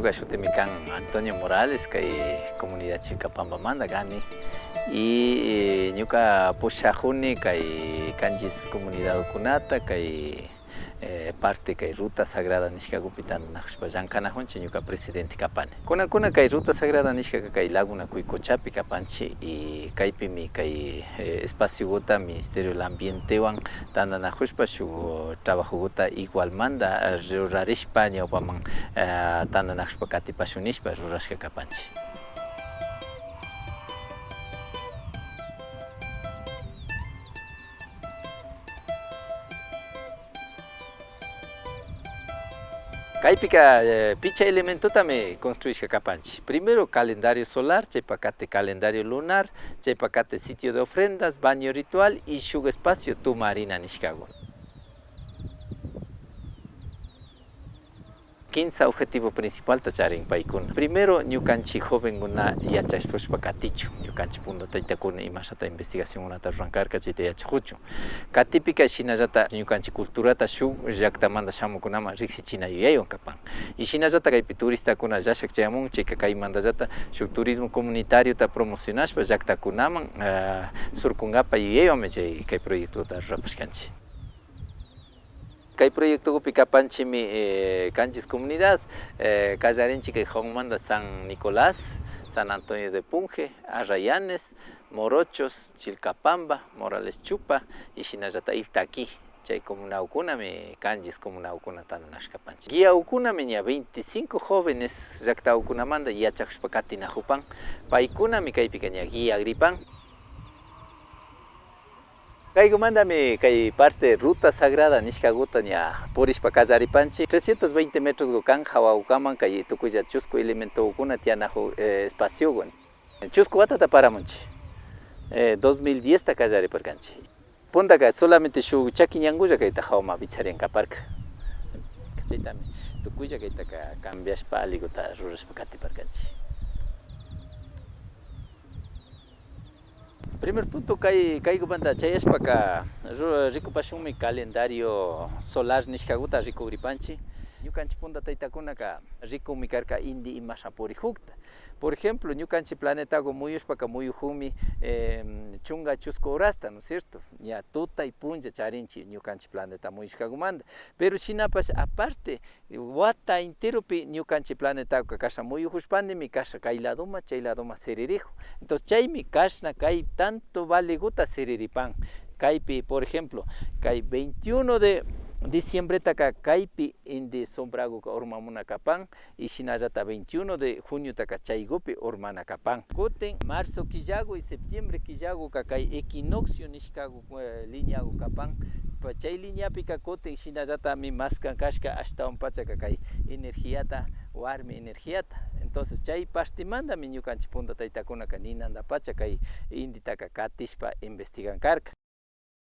Ñuka shutimi kan Antonio Morales, kay comunidad Chilcapambamanta kani y ñuka pushajuni kay kanchis comunidadkunata kay parte kay Ruta Sagrada nishkakupi tandanakushpa llankanajunchik ñuka presidente kapani. Kunakuna kay Ruta Sagrada nishkaka kay Laguna Cuicochapi kapanchik y kaypimi kay espacioguta Ministerio del Ambientewan tandanajushpa shuk trabajoguta igualmanta rurarishpa ñawpaman tandanajushpa katipashun nishpa rurashka kapanchik. Kaypika picha elementotami construishka kapanchik. Primero calendario solar, chaypa kati calendario lunar, chaypa kati sitio de ofrendas, baño ritual y shuk espacio tumarina nishkakuna. Kinsa objetivo principalta charin paykuna. Primero ñukanchik jovenguna yachashpushpa katichun, ñukanchik punta taytakuna imashata investigacionkunata rurankarka chayta yachakuchun. Katipika shinallata ñukanchik culturata shuk llaktamanta shamukunaman riksichina yuyaywan kapan. Y shinallata kaypi turistakuna llashak chayamun chayka kaymantallata shuk turismo comunitariota promocionashpa llaktakunaman surkunkapa yuyaywanmi chay kay proyectota rurapashkanchik. Kay proyectokupi kapanchikmi kanchis comunidad, kallarinchik kay Jongmanta San Nicolás, San Antonio de Punje, Arrayanes, Morochos, Chilcapamba, Morales Chupa y shinallata Iltaquí. Chay comunawkunami kanchis comunawkuna tandanashka kapanchik. Guiawkunami ña 25 jóvenes llaktawkunamanta yachakushpa katinajupan, paykunami kaypika ña guiagripan. Kaykumantami kay parte Ruta Sagrada nishkakuta ña purishpa kallaripanchik. 320 metros kan hawawkaman kay tukuylla chusku elementokuna tiyanaju espaciowan. Chusku watata paramunchik. 2010 ta kallariparkanchik. Puntaka solamente shuk chaki ñangulla kayta hawaman vicharian kaparka. Chaytami tukuylla kaytaka cambiashpa aliguta rurashpa katiparkanchik. Primer punto kay kaykumanta chayashpaka rikupashunmi calendario solar nishkakuta rikugripanchik. Ñukanchik punta taytakunaka rikunmi karka inti imasha purijukta. Por ejemplo, ñukanchik planetaku muyushpaka muyujunmi chunka chusku horasta, ¿no es cierto? Ña tuta y punlla charinchik ñukanchik planeta muyushkakumanta. Pero shinapash aparte wata enteropi ñukanchik planetaka kasha muyujushpandimi kasha kay ladoma chay ladoma siririjun. Entonces chaymi kashna kay tanto valiguta siriripan. Kaypi, por ejemplo, kay 21 de diciembretaka kaypi inti sombraguka urmamuna kapan y shinallata 21 de juniotaka chaygupi urmana kapan. Kutin marzo killagu y septiembre killaguka kay equinoccio nishkagu lineagu kapan. Chay lineapika kutin shinallatami maskan kashka ashtawan pachaka kay energiata, warmi energiata. Entonces chay partimantami ñukanchik punta taytakunaka ninanta pacha kay intitaka katishpa investigan karka.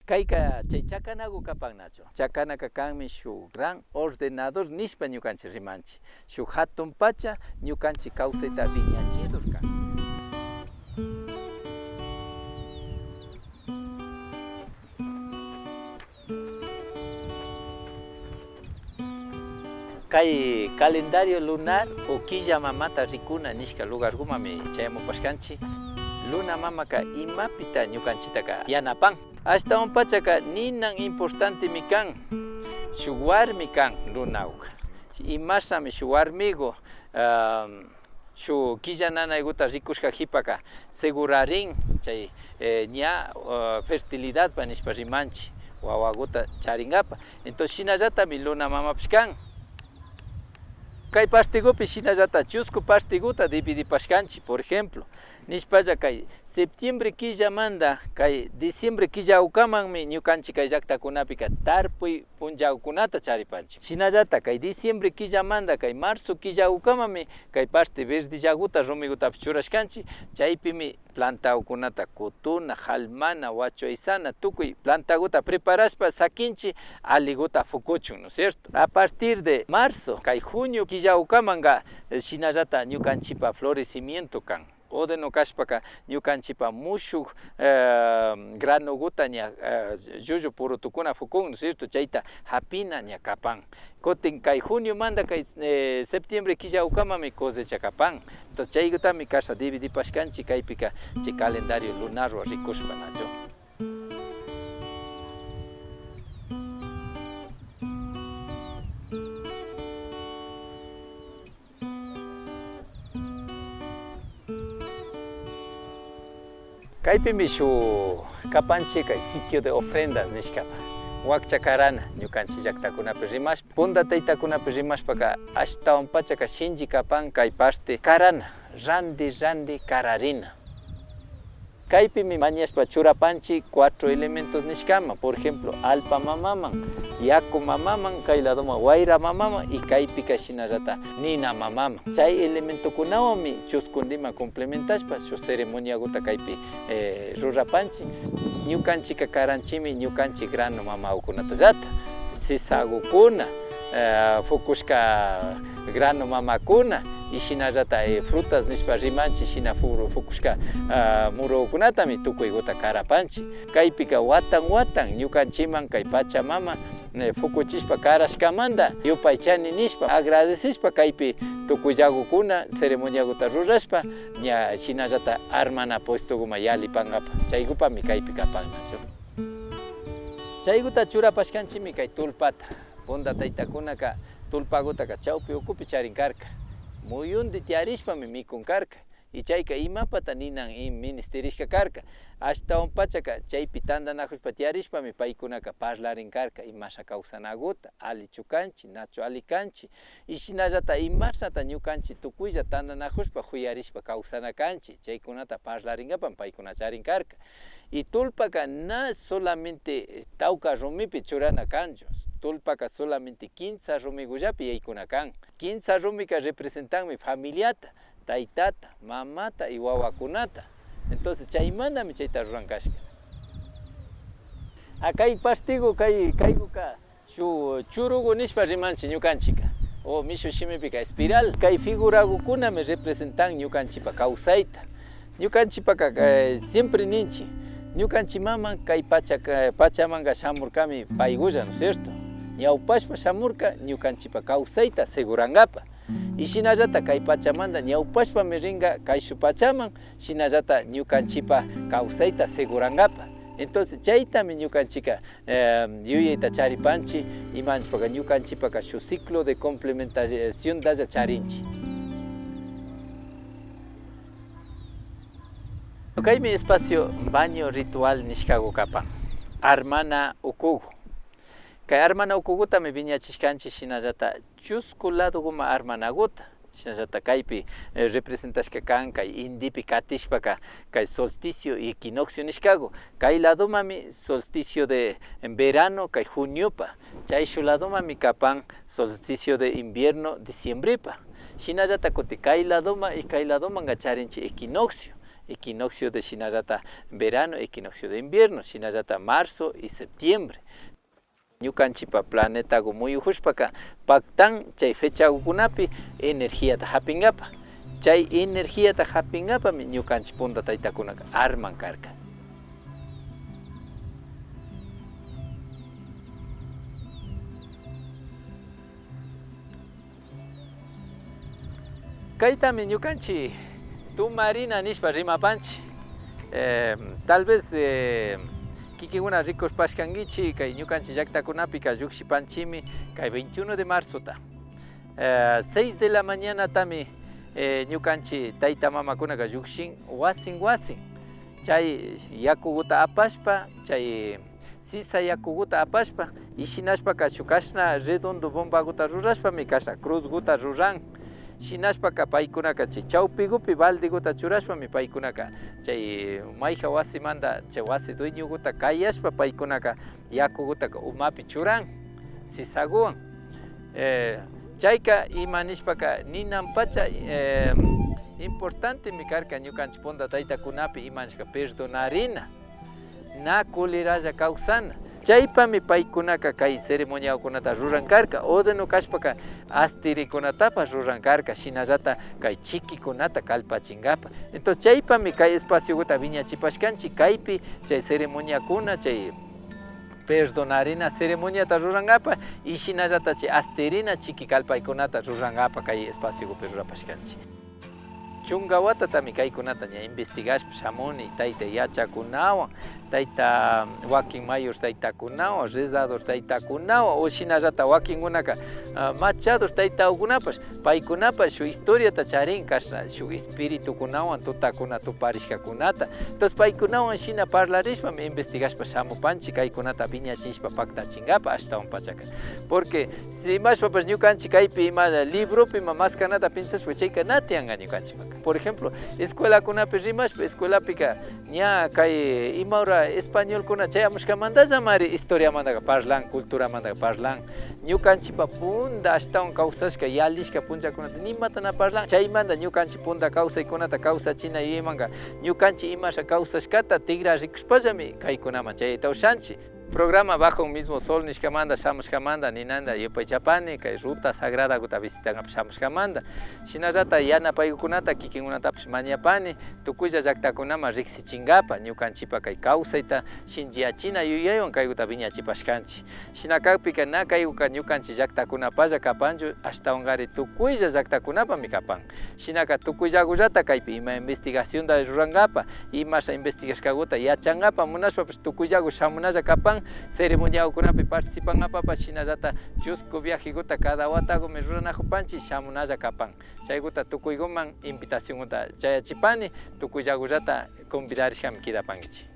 Kayka chay chakanaku kapannachu. Chakanaka kanmi shuk gran ordenador nishpa ñukanchik rimanchik. Shuk hatun pacha ñukanchik kawsayta viñachidur kan. Kay calendario lunar o killa mamata rikuna nishka lugarkumami chayamupashkanchik. Luna mamaka imapita ñukanchitaka yanapan. Ashtawan pachaka ninan importantemi kan. Shuk warmi kan lunawka. Imashnami shuk warmigu shuk killa nanayguta rikushka jipaka segurarin chay ña fertilidadpa nishpa rimanchik wawaguta charinkapa. Entonces shinallatami luna mamapish kan. Kay partigupi shinallata chusku partiguta dividipashkanchik, por ejemplo, nishpalla kay septiembre killamanta kay diciembre killawkamanmi ñukanchik kay llaktakunapika tarpuy punllawkunata charipanchik. Shinallata kay diciembre killamanta kay marzo killawkamami kay parte verdillaguta rumigutapish churashkanchik, chaypimi plantawkunata kutuna, jalmana, wachuaysana, tukuy plantaguta preparashpa sakinchik aliguta fukuchun, ¿no es cierto? A partir de marzo kay junio killawkamanka shinallata ñukanchikpa florecimiento kan. O de no cashpaca ñucanchipa mushuj granoguta ña llullu purutucuna fucun, ¿no es cierto? Chaita japina ña capan. Cutin cay juniomanta cay septiembre quilla ucamami cosecha capan. Entonces chaigutami casha dividipashcanchi caypica chay calendario lunarwa ricushpa, nachu? Kaypimi shu kapanchi kay sitio de ofrendas nishkapa wakcha karana ñukanchik llaktakunapi rimashpa punda taytakunapi rimashpaka ashtawan pachaka shinchi kapan kay parte karana randi randi kararina. Kaypimi mañashpa churapanchik cuatro elementos nishkama, por ejemplo, allpa mamaman, yaku mamaman, kay ladoman wayra mamaman y kaypika shinallata nina mamaman. Chay elementokunawanmi chuskundiman complementashpa shu ceremoniaguta kaypi rurapanchik. Ñukanchika karanchimi ñukanchik grano mamakunatallata, sisagukuna, fukushka grano mamakuna y shinallata frutas nishpa rimanchik shina fukushka murukunatami tukuyguta karapanchik. Kaypika watan watan ñukanchikman kay Pachamama fukuchishpa karashkamanta yupaychani nishpa agradecishpa kaypi tukuyllagukuna ceremoniaguta rurashpa ña shinallata armana puestoguman yalipangapa chaygupami kaypi kapannachu. Chayguta churapashkanchikmi kay tulpata. Punda taytakunaka tulpagutaka chawpi ukupi charin karka. Muyundi tiyarishpami mikun karka. Y chayka imapata ninan ministerishka karka. Ashtawan pachaka chaypi tandanajushpa tiyarishpami paykunaka parlarin karka imasha kawsanaguta, allichu kanchik, nachu alli kanchik. Y shinallata imashnata ñukanchik tukuylla tandanajushpa juyarishpa kawsana kanchik, chaykunata parlaringapami paykuna charin karka. Y tulpaka na solamente tawka rumipi churana kanchu, tulpaka solamente kinsa rumigullapi yaykuna kan. Kinsa rumika representanmi familiata, taytata, mamata y wawakunata. Entonces chaymantami chayta ruran kashka. A kay partigo kay kayguka shu churugu nishpa rimanchik ñukanchika o mishu shimipika espiral. Kay figuragukunami representan ñukanchikpa kawsayta. Ñukanchikpaka siempre ninchik ñukanchik mama kay pacha pachamanka shamurkami paygulla, ¿no es cierto? Ñawpashpa shamurka ñukanchikpa kawsayta segurankapa. Y shinallata kay pachamanta ñawpashpami rinka kayshu pachaman, shinallata ñukanchikpa kawsayta segurankapa. Entonces chaytami ñukanchika yuyayta charipanchik imanchikpaka ñukanchikpaka shu ciclo de complementacióntalla charinchik. Kaymi espacio baño ritual nishkagu kapan, armana ukugu. Kay armana ukugutami viñachishkanchik shinallata chusku ladoguma armanaguta, shinallata kaypi representashka kan kay indipi katishpaka kay solsticio y equinoccio nishkagu. Kay ladomami solsticio de verano kay juniopa, chayshu ladomami kapan solsticio de invierno diciembrepa. Shinallata kuti kay ladoma y kay ladomanga charinchik equinoccio, equinoccio de shinallata verano, equinoccio de invierno, shinallata marzo y septiembre. Ñukanchikpa planetagu muyujushpaka paktan chay fechagukunapi energiata hapinkapa. Chay energiata hapinkapami ñukanchik punta taytakunaka arman karka. Kaytami ñukanchik tumarina nishpa rimapanchik. Tal vez kikikuna rikushpashkankichik kay ñukanchik llaktakunapika llukshipanchikmi kay 21 de marzota. 6 de la mañanatami ñukanchik tayta mamakunaka llukshin wasin wasin. Chay yakuguta apashpa, chay sisa yakuguta apashpa y shinashpaka shuk kashna redondo bombaguta rurashpami kashna cruzguta ruran. Shinashpaka paykunaka chay chawpigupi baldiguta churashpami paykunaka chay mayja wasimanta chay wasi dueñoguta kayashpa paykunaka yakugutaka umapi churan sisaguwan. Chayka ima nishpaka ninan pacha importantemi karka ñukanchik punta taytakunapi ima nishka perdonarina, na culiralla kawsana. Chaipami paicunaca cai ceremoniacunata ruran carca. O de no cashpaca astiricunatapash ruran carca, shinallata cai chiquicunata calpachingapa. Entonces chaipami cai espacioguta viñachipashcanchi, caipi chay ceremoniacuna, chay perdonarina ceremoniata rurangapa y shinallata chay astirina chiqui calpaycunata rurangapa cai espaciogupi rurapashcanchi. Chunga watatami caycunata ña investigashpa shamuni tayta yachakunawan, tayta wakin mayor taytakunawan, rezador taytakunawan o shinallata wakinkunaka machador taytakunapash, paykunapash shuk historiata charin kashna shuk espiritukunawan tutakuna tuparishkakunata. Entonces paykunawan shina parlarishpami investigashpa shamupanchik kaykunata viñachishpa paktachingapa ashtawan pachaka. Porque si imashpapash ñukanchik kaypi ima libropi ima maskanata pensashpa chayka na tiyanka ñukanchikpaka. Por ejemplo, escuelakunapi rimashpa, escuelapika ña kay ima hora españolkuna chayamushkamandallamari historiamantaka parlan, culturamantaka parlan. Ñukanchikpa punda ashtawan kawsashka yalishka punllakunata nimata na parlan. Chaymanta ñukanchik punda kawsaykunata kawsachina yuyaymanka ñukanchik imasha kawsashkata tigra rikushpallami kaykunaman chayayta ushanchik. Programa Bajo un mismo sol nishkamanta shamushkamanta ninanta yupaychapani kay ruta sagradakuta visitangapak shamushkamanta. Shinallata yanapaykukunata kikinkunatapish mañapani tukuylla llaktakunaman riksichinkapa ñukanchikpa kay kawsayta shinchiyachina yuyaywan kaykuta viñachipashkanchik. Shina kakpika na kaykuka ñukanchik llaktakunapalla kapanchu, ashtawankari tukuylla llaktakunapami kapan. Shinaka tukuyllakullata kaypi ima investigacionta rurankapa, imasha investigashkakuta yachankapa munashpapish tukuyllaku shamunalla kapan, ceremoniakunapi participankapapash shinallata chusku viajekuta cada watakumi ruranajupanchik shamunalla kapan. Chaykuta tukuykuman invitacionkuta chayachipani, tukuyllakullata convidarishkami kidapankichik.